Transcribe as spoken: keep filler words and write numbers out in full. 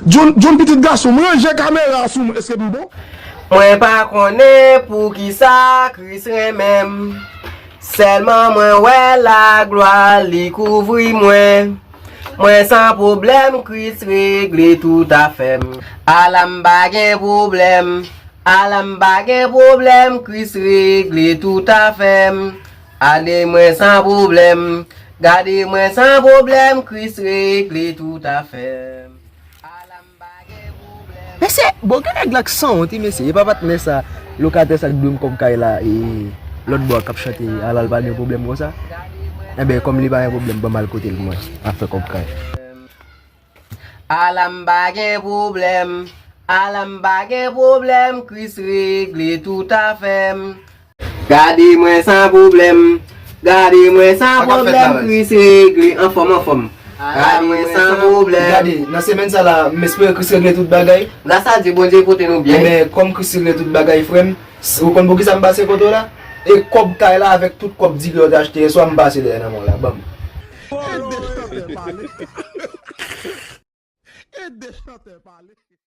John, John pitit gason m, ranje kamera sou mwen, èske m bon? Mwen pa konnen poukisa Kris renmen m. Sèlman mwen wè laglwa li kouvri mwen. Mwen san pwoblèm, Kris regle tout afè m. Ala m pa gen pwoblèm, ala m pa gen pwoblèm, Kris regle tout afè m. Ale mwen san pwoblèm, gade mwen san pwoblèm, Kris regle tout afè m. Ala m pa gen pwoblèm. Mesye, bon, gen nèg la k sanwont, wi, mesye. E pa patnè sa, lokatè sa k dwe m kòb kay la, e lòt bò a k ap chante, ala l pa gen pwoblèm konsa. Enben, kòm li pa gen pwoblèm, ban m al kote l, mwen, ap fè kòb kay. Ala m pa gen pwoblèm, ala m pa gen pwoblèm, Kris regle tout afè m. Gade mwen san pwoblèm, gade mwen san pwoblèm, Kris regle, anfòm, anfòm. Gade mwen san pwoblèm. Gade, nan semèn sa la, m espere Kris regle tout bagay. Gras a Dye, Bondye pote nou byen. Enben, kòm Kris regle tout bagay, frè m, s- ou konn poukisa m pase kote w la? E kòb kay la avèk tout kòb diri yo te achte yè swa, m pase dèyè nan men w la, ban m. Ede chantè pale. Ede chantè pale.